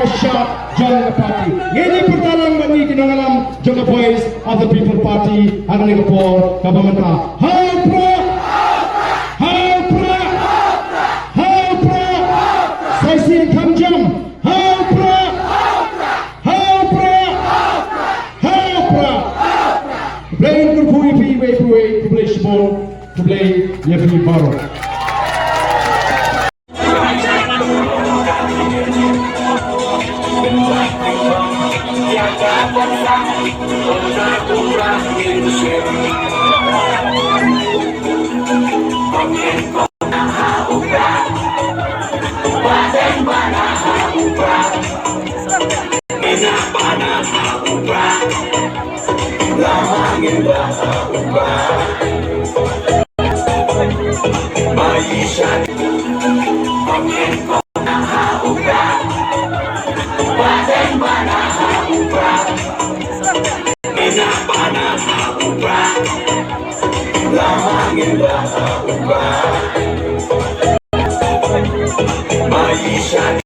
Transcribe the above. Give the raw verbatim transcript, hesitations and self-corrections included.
Sha jong ka party. Ngi dei pyrta lang bad ngi ki nongïalam jong ka Voice of the People Party ha kane ka por kaba mynta. Ha u Prah! Ha u Prah! Ha u Prah! Sa shisien kham jam. Ha u Prah! Ha u Prah! Ha u Prah! Khublei kyrkhu ïa phi iwei pa iwei, khublei shibun, khublei ïa phi baroh.